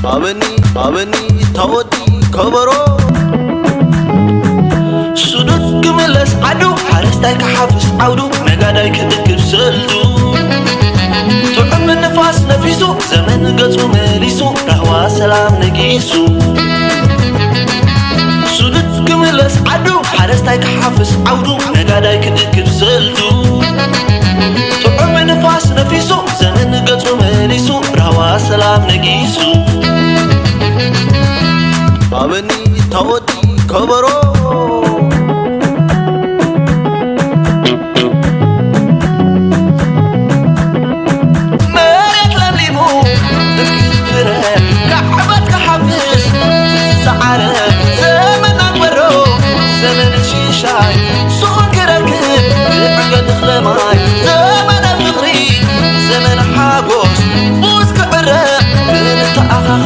ኣበኒ ኣበኒ ታወዲ ከበሮ። ሱዱድ ክምለስ ዓዱ፣ ሓረስታይ ክሓፍስ ዓውዱ፣ ነጋዳይ ክእክብ ሰልዱ። ጥዑም ንፋስ ነፊሱ፣ ዘመን ገጹ መሊሱ፣ ራህዋ ሰላም ነጊሱ። ሱዱድ ክምለስ ዓዱ፣ ሓረስታይ ክሓፍስ ዓውዱ፣ ነጋዳይ ክእክብ ሰልዱ። ጥዑም ንፋስ ነፊሱ፣ ዘመን ገጹ መሊሱ፣ ራህዋ ሰላም ነጊሱ። ኣበኒ ታወዲ ከበሮ። መሬት ለምሊሙ፣ ፍረ ከዓቢ